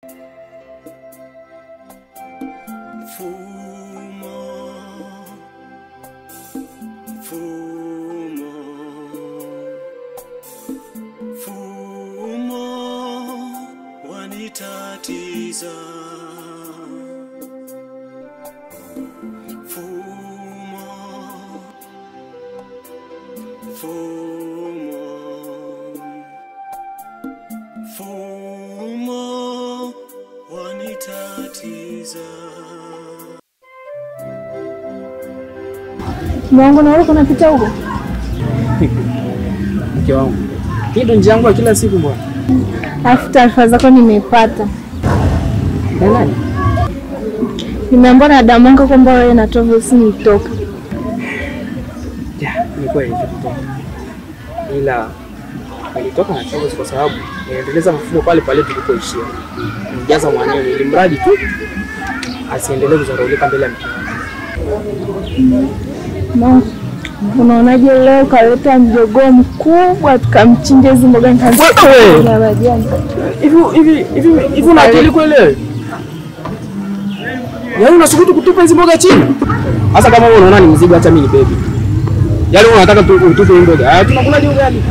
Fumo, fumo, fumo wanitatiza. Fumo, fumo, fumo wanitatiza. Mwangu na wewe unapita huko? Mke wangu, hii ndo njia yangu ya kila siku bwana. Alafu taarifa zako nimeipata. Na nani? Nimeambiwa na Damongo kwamba wewe na Travis mlitoka. Ya, ni kweli tulitoka. Ila nilitoka na Travis kwa sababu niendeleza mfumo pale pale tulipoishia. Nijaza mwenyewe ili mradi tu asiendelee kudharaulika mbele ya mke wangu. Mungu, unaonaje leo kaleta mjogoo mkubwa tukamchinja hizi mboga nikazi majani? Hivi una akili kweli wewe? Yaani unasubutu kutupa hizi mboga chini? Sasa kama wewe unaona ni mzigo, acha mimi ni baby. Yaani wewe unataka tutupe hizi mboga. Ah, tunakulaje ugali?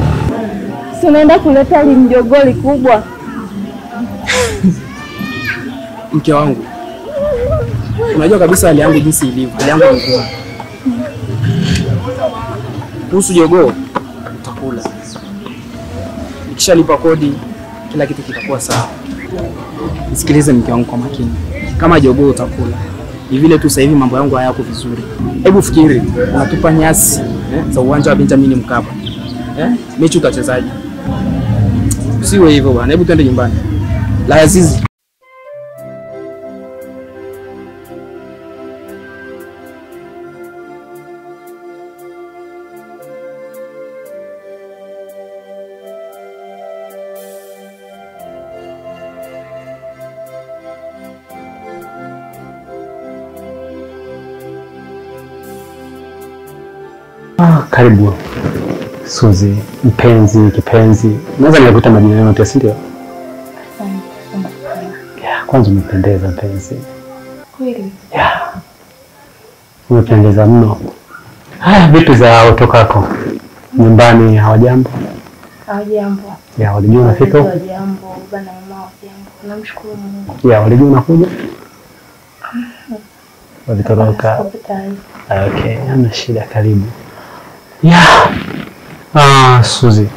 Si unaenda kuleta limjogoo likubwa. Mke wangu, unajua kabisa hali yangu jinsi ilivyo. Hali yangu ni ngumu. Kuhusu jogoo utakula. Nikishalipa kodi kila kitu kitakuwa sawa. Nisikilize mke wangu kwa makini. Kama jogoo utakula. Ni vile tu sasa hivi mambo yangu hayako vizuri. Hebu fikiri, unatupa nyasi za uwanja wa Benjamin Mkapa. Mechi utachezaje? Usiwe hivyo bwana. Hebu twende nyumbani. La Azizi. Karibu Suzi, mpenzi, kipenzi. Naweza nikakuita majina yote, si ndio? Yeah, kwanza umependeza mpenzi. Kweli? Yeah. Umependeza mno. Haya, vitu za utokako? Nyumbani hawajambo? Hawajambo. Yeah, walijua unafika huko? Hawajambo, baba na mama hawajambo. Namshukuru Mungu. Yeah, walijua unakuja? Walitoroka. Okay, hamna shida, karibu. Yeah. Suzi,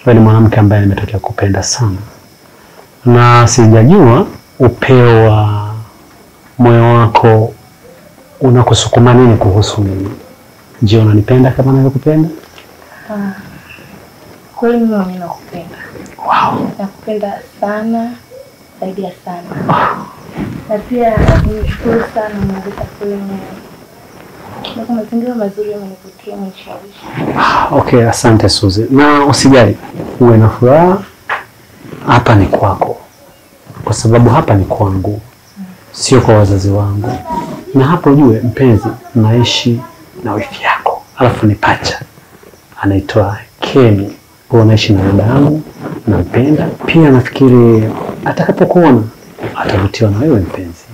wewe ni mwanamke ambaye nimetokea kupenda sana. Na sijajua upeo wa moyo wako unakusukuma nini kuhusu mimi. Je, unanipenda kama ninavyokupenda? Kweli mimi nakupenda. Wow. Nakupenda sana, zaidi ya sana. Na pia nimshukuru sana Mungu kwa kweli. Na mazingira mazuri yamenivutia, yamenishawishi. Okay, asante Suzi. Na usijali, uwe na furaha. Hapa ni kwako. Kwa sababu hapa ni kwangu. Sio kwa wazazi wangu. Na hapo ujue mpenzi, naishi na wifi yako. Alafu ni pacha. Anaitwa Kemi. Kwa naishi na dada yangu, nampenda. Pia nafikiri atakapokuona atavutiwa na wewe mpenzi.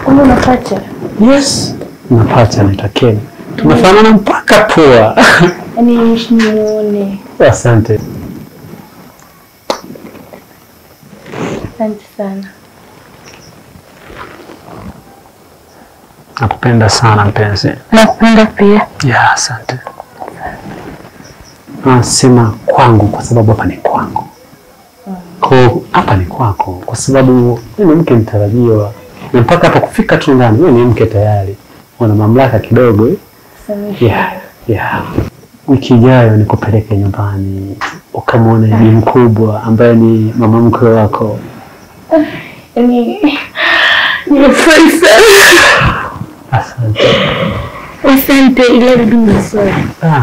Kumbe una pacha? Yes. Na pacha anaitwa Kemi. Tunafanana mpaka pua. Yaani nimuone. Asante. Asante sana. Nakupenda sana mpenzi. Nakupenda pia. Yeah, asante. Sema kwangu kwa sababu hapa ni kwangu. Kwa hapa ni kwako kwa sababu wewe ni mke mtarajiwa. Na mpaka hapa kufika tu ndani wewe ni mke tayari. Una mamlaka kidogo. Yeah, yeah. Wiki ijayo nikupeleke nyumbani ukamwone bi mkubwa ambaye ni mama mkwe wako. Yaani nimefurahi sana. Asante. Asante, ila bibi ni sorry.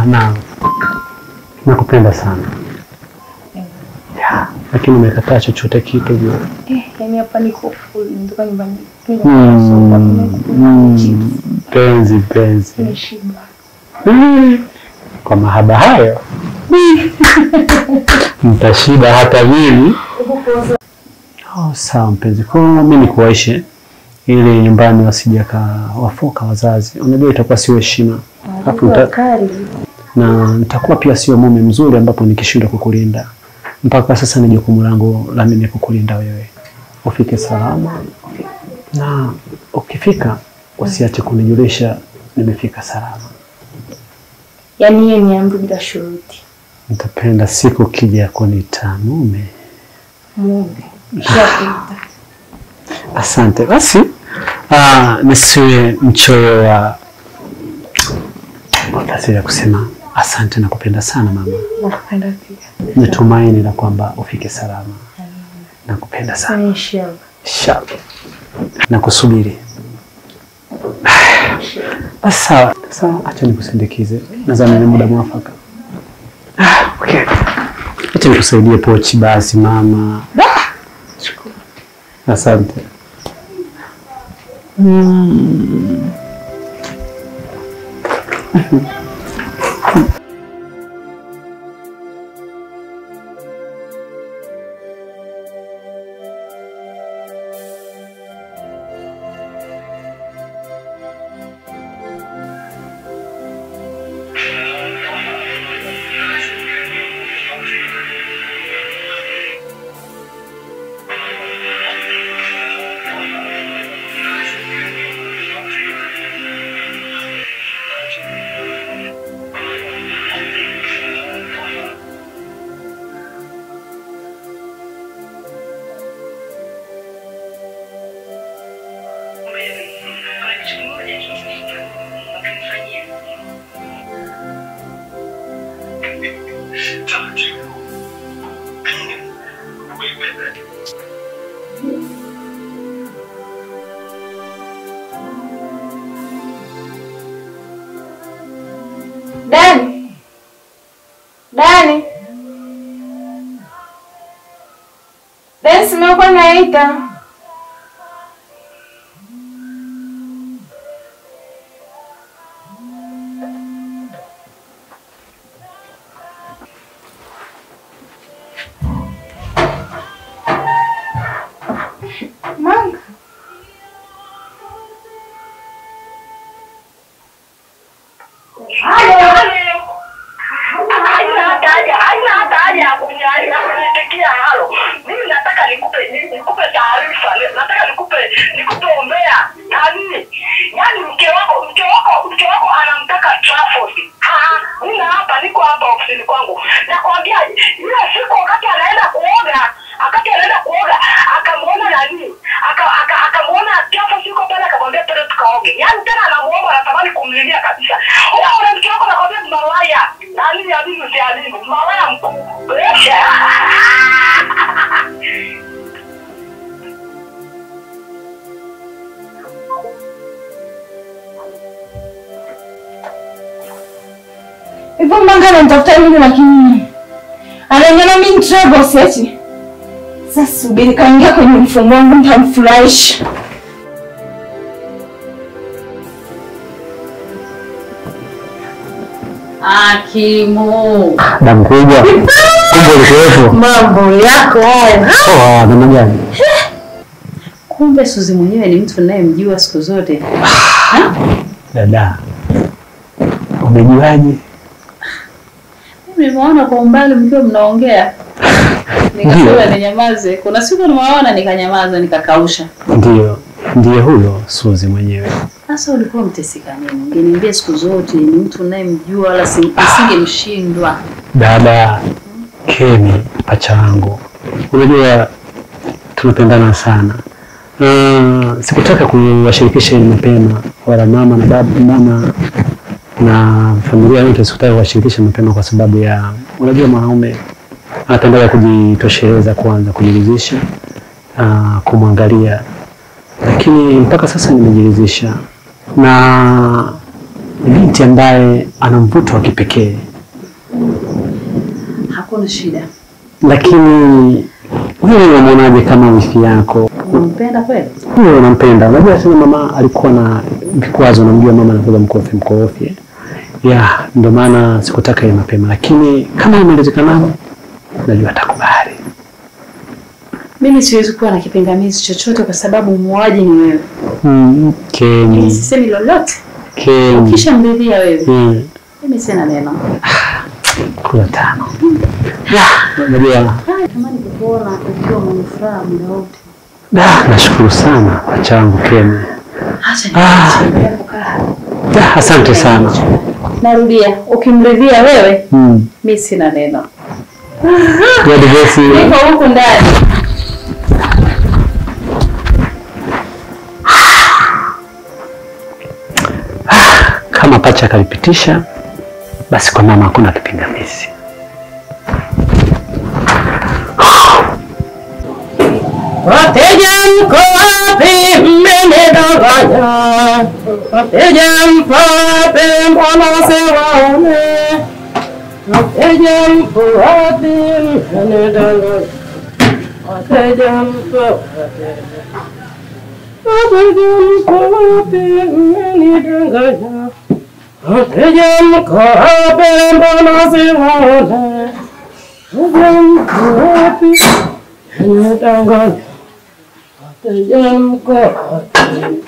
Naam. Nakupenda sana. Yeah, lakini umekataa chochote kitu juu. Yaani hapa niko full, nitoka nyumbani. Penzi, penzi. Nimeshiba. Kwa mahaba hayo. Mtashiba hata mimi. Oh, sawa mpenzi. Kwa hiyo mimi nikuwaishe ili nyumbani wasije wafoka wazazi. Unajua itakuwa sio heshima. Alafu na nitakuwa pia sio mume mzuri ambapo nikishindwa kukulinda. Mpaka sasa ni jukumu langu la mimi kukulinda wewe. Ufike salama. Na ukifika usiache kunijulisha nimefika salama. Yaani hiyo ni amri bila shuruti. Nitapenda siku kija kuniita mume. Mume. Nishakuita. Asante. Basi nisiwe mchoyo wa nafasi ya kusema asante na kupenda sana mama. Nakupenda pia. Natumaini na kwamba ufike salama. Nakupenda sana. Inshallah. Inshallah. Nakusubiri. Basi sawa. Sawa, acha nikusindikize. Nadhani ni muda mwafaka. Okay. Acha nikusaidie pochi basi mama. Shukuru. Asante. Dani. Dani. Dani, simekuwa naita. Manga. Mimi nataka nikupe taarifa, nataka nikupe ombea. Yaani mke wako anamtaka Trafford. Mimi hapa niko hapa ofisini kwangu. Nakwambia ile siku wakati anaenda kuoga, akamuona nani? Akamuona Trafford yuko pale, akamwambia twende tukaoge. Yaani tena anamuomba, anatamani kumlilia kabisa. Wewe mke wako nakwambia malaya. Nani amini usiamini? Malaya mkuu. Hivyo Manga ananitafuta mimi lakini ananiona mimi trouble seti. Sasa subiri kaingia kwenye mfumo wangu nitamfurahisha. Akimu. Damu kubwa. Kumbe ulikuwepo. Mambo yako haya. Poa, namna gani? Kumbe Suzi mwenyewe ni mtu ninayemjua siku zote. Dada. Umejuaje? Mimi nimeona kwa umbali mkiwa mnaongea. Nikasema ninyamaze. Kuna siku nimewaona nikanyamaza nikakausha. Ndio, ndiye huyo Suzi mwenyewe. Sasa ulikuwa mteseka nini? Ungeniambia siku zote ni mtu ninayemjua wala nisingemshindwa. Dada Kemi, pacha wangu. Unajua tunapendana sana. Sikutaka kuwashirikisha mapema wala mama na baba, mama na familia yote sikutaka kuwashirikisha mapema kwa sababu ya unajua mwanaume anapenda kujitosheleza kwanza, kujiridhisha, kumwangalia. Lakini mpaka sasa nimejiridhisha na binti ambaye ana mvuto wa kipekee. Hakuna shida. Lakini wewe unamwonaje kama wifi yako? Unampenda kweli? Huyo unampenda. Unajua tena mama alikuwa na vikwazo, unamjua mama anakuwa mkorofi mkorofi. Ya, ndio maana sikutaka ile mapema, lakini kama imewezekana najua atakubali. Mimi siwezi kuwa na kipingamizi chochote kwa sababu muuaji ni wewe. Kemi. Sisemi lolote. Kemi. Ukishamridhia wewe. Mimi sina neno. Kula tano. Unajua. Natamani kukuona ukiwa mwenye furaha muda wote. Nashukuru sana pacha wangu Kemi. Acha niendelee kukaa. Asante sana. Narudia, ukimridhia wewe, mimi sina neno. God bless you. Niko huku ndani. Kama pacha kalipitisha, basi kwa mama hakuna kipingamizi. Wateja mko wapi mmenidanganya? Wateja mpo wapi mbona siwaone? Wateja mpo wapi mmenidanganya? Wateja mpo wapi? Wateja mpo wapi mmenidanganya? Wateja mko wapi mbona siwaone? Wateja mko wapi mmenidanganya? Wateja mko wapi?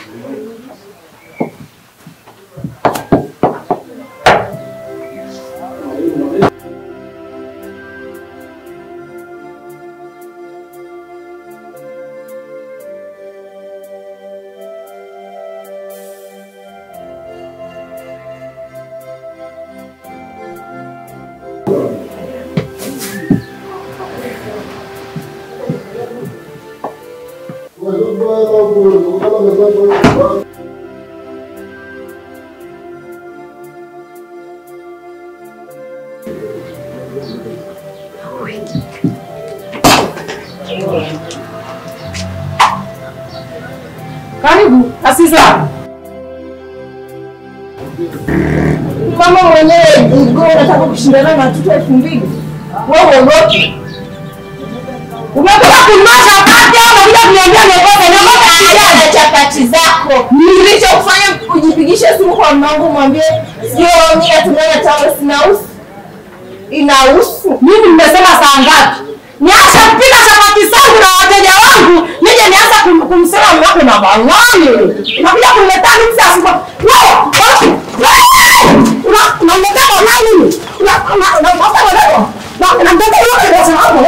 Karibu, Asiza. Mama mwenyewe mguu unataka kushindana na watoto 2000. Wewe uogopi? Umekuja kununua chapati au unakuja kuniambia niogope? Niogope na chapati zako. Nilichokufanya ujipigishe simu kwa mamangu mwambie sio mimi natumia taulo sina usu. Inahusu. Mimi nimesema saa ngapi? Niache kupika chapati zangu na wateja wangu, nije nianza kumsema mume wako na balani. Unakuja kuniletea mimi sasa. Wewe, unaniletea balani mimi. Una mtoto yule ndio sababu.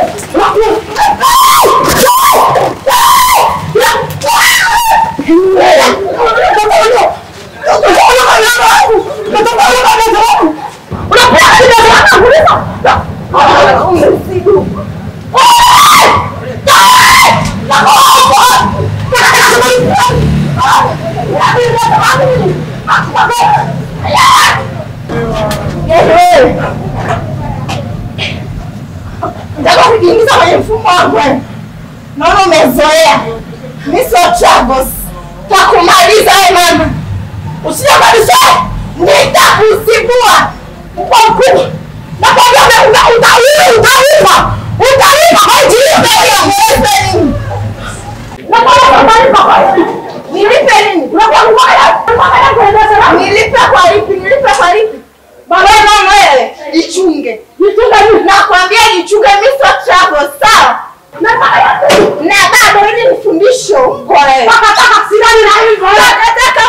Nataka kujiingiza kwenye mfumo wangu. Naona umezoea. Mimi sio Travos. Takumaliza wewe mama. Usije kabisa. Nitakuzibua. Mkuu mkuu. Nakwambia utalipa. Utalipa kwa ajili ya nini? Nakwambia utalipa kwa nini? Nilipe nini? Nilipe kwa lipi? Nilipe kwa lipi? Baba mama wewe, jichunge. Jichunge mimi. Nakwambia jichunge, mimi sio Travos, sawa? Na bado hili ni fundisho kwa wewe. Takataka sidani na hivyo. Takataka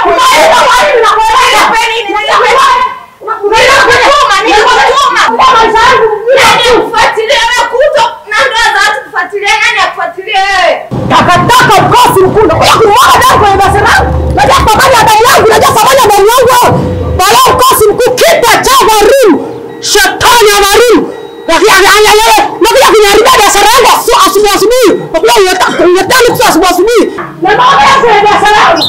Takataka ukosi mkuu. Unakuja kumwaga damu kwenye basi langu. Unajua thamani ya damu yangu, unajua thamani ya damu yangu. Bala ukosi mkuu, kipa cha marimu. Shetani ya marimu. Nakuja kuniharibia biashara yangu asubuhi asubuhi. Nakuja kuniletea nusu asubuhi asubuhi. Na maana kwenye biashara yangu.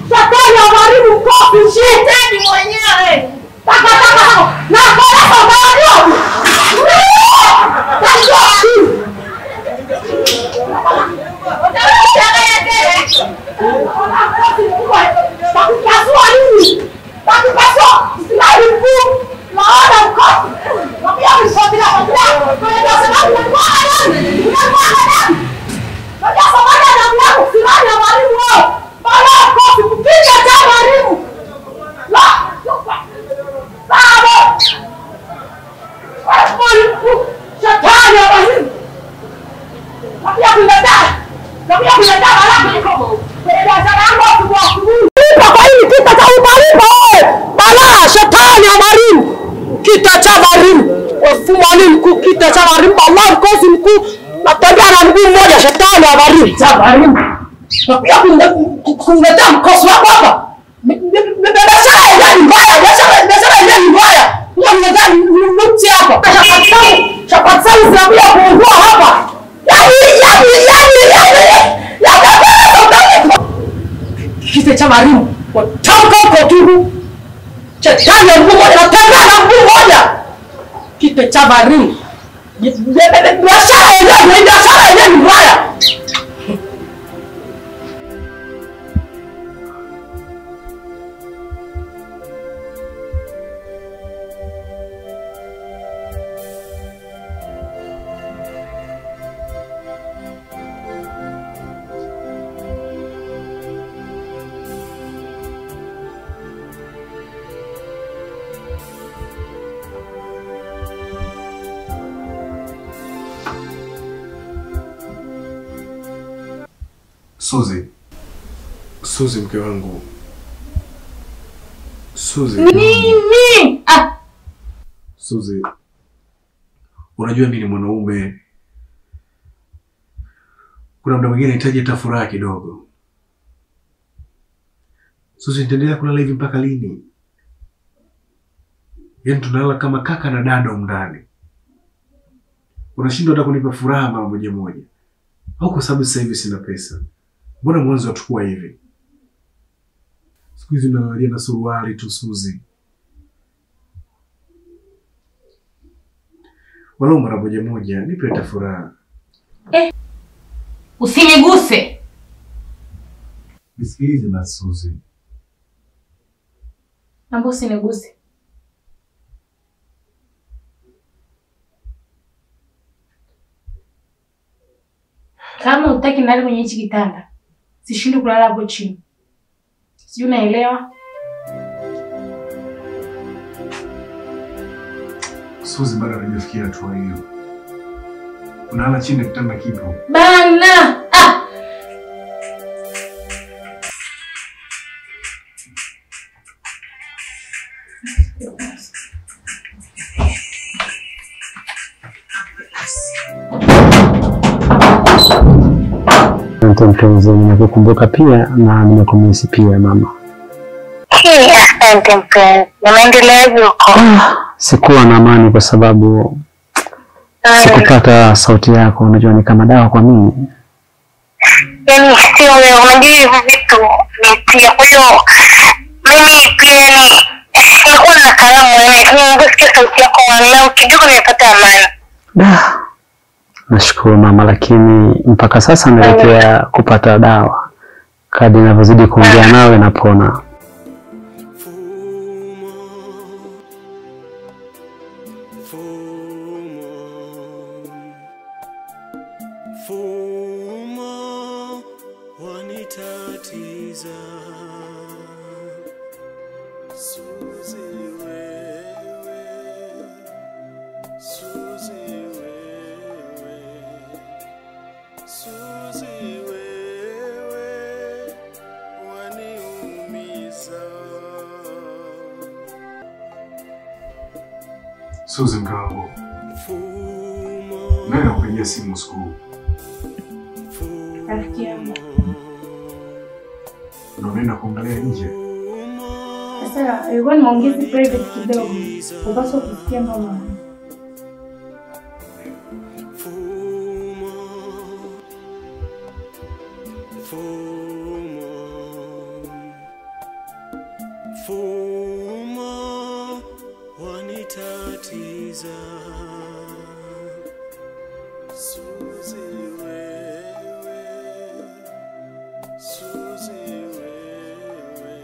Shetani ya marimu ukosi, shetani mwenyewe. Takataka na kwa sababu Shetani ya marimu. Nakuja kuniletea. Kita cha marimu. Wafumani mkuu kita cha marimu. Allah mkosi mkuu. Natembea na mguu mmoja shetani wa marimu. Cha marimu. Nakuja kuniletea mkosi wako hapa. Biashara yenyewe ni mbaya, biashara yenyewe ni mbaya. Unaniletea mti hapa. Chapati zangu zinakuja kuungua hapa. Yaani kita cha marimu. Watamka huko tu. Shetani ya mguu mmoja, natembea na mguu mmoja. Kita cha marimu. Biashara yenyewe ni mbaya. Suzi. Suzi mke wangu. Suzi. Nini? Ah. Suzi. Unajua mimi ni mwanaume. Kuna muda mwingine nahitaji hata furaha kidogo. Suzi, nitaendelea kulala hivi mpaka lini? Yaani tunalala kama kaka na dada humu ndani. Unashindwa hata kunipa furaha mara moja moja. Au kwa sababu sasa hivi sina pesa. Mbona mwanzo hatakuwa hivi? Siku hizi unalalia na suruali tu Suzi. Walau mara moja moja nipe hata furaha. Usiniguse. Nisikilize basi Suzi. Naomba usiniguse. Kama hutaki nilale kwenye hichi kitanda, sishindi kulala hapo chini. Sijui unaelewa? Suzi, bado hatujafikia hatua hiyo. Unalala chini kitanda kipo. Bana! Ah! Mpenzi, nimekukumbuka pia na nimekumisi pia mama. Asante mpenzi. Unaendeleaje huko? Sikuwa na amani kwa sababu sikupata sauti yako. Unajua ni kama dawa kwa mimi. Yaani sio wewe, unajua hivi vitu ni pia. Kwa hiyo mimi pia ni nilikuwa na kalamu, yaani ningesikia sauti yako walau kidogo nilipata amani. Da. Nashukuru mama, lakini mpaka sasa naelekea kupata dawa. Kadri ninavyozidi kuongea nawe napona. Mfumo wanitatiza. Suzi wewe, Suzi wewe, Suzi wewe waniumiza. Suzi mke wangu, nani anakupigia simu usiku huu? Rafiki yangu. Ndio unaenda kuangalia nje? Sasa ilikuwa ni maongezi private kidogo. Upaswa kusikia mama. Mfumo wanitatiza. Suzi wewe, Suzi wewe,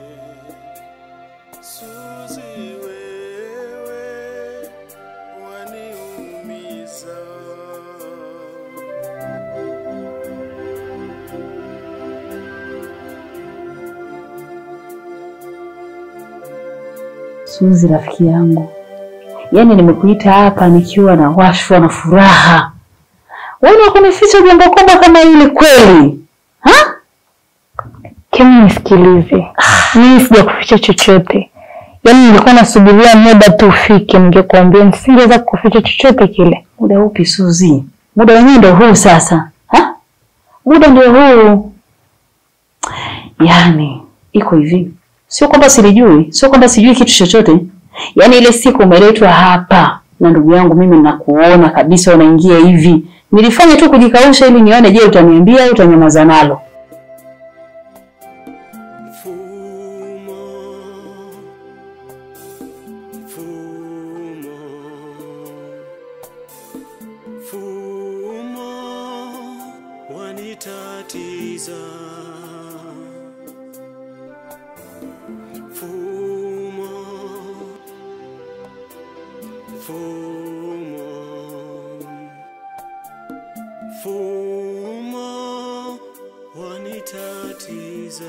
Suzi wewe waniumiza. Suzi rafiki yangu, yaani nimekuita hapa nikiwa na washwa na furaha. Wewe unakunificha jambo kubwa kama hili kweli? Ha? Kemi, nisikilize. Mimi sijakuficha chochote. Yaani nilikuwa nasubiria muda tu ufike ningekuambia, nisingeweza kukuficha chochote kile. Muda upi Suzi? Muda wenyewe ndio huu sasa. Ha? Muda ndio huu. Yaani iko hivi. Sio kwamba silijui, sio kwamba sijui kitu chochote. Yaani ile siku umeletwa hapa na ndugu yangu, mimi nakuona kabisa unaingia hivi. Nilifanya tu kujikausha ili nione, je, utaniambia au utanyamaza nalo. Mfumo wanitatiza, mfumo, mfumo, mfumo wanitatiza.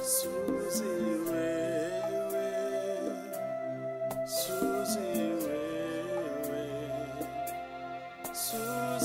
Suzi wewe, Suzi wewe, Suzi.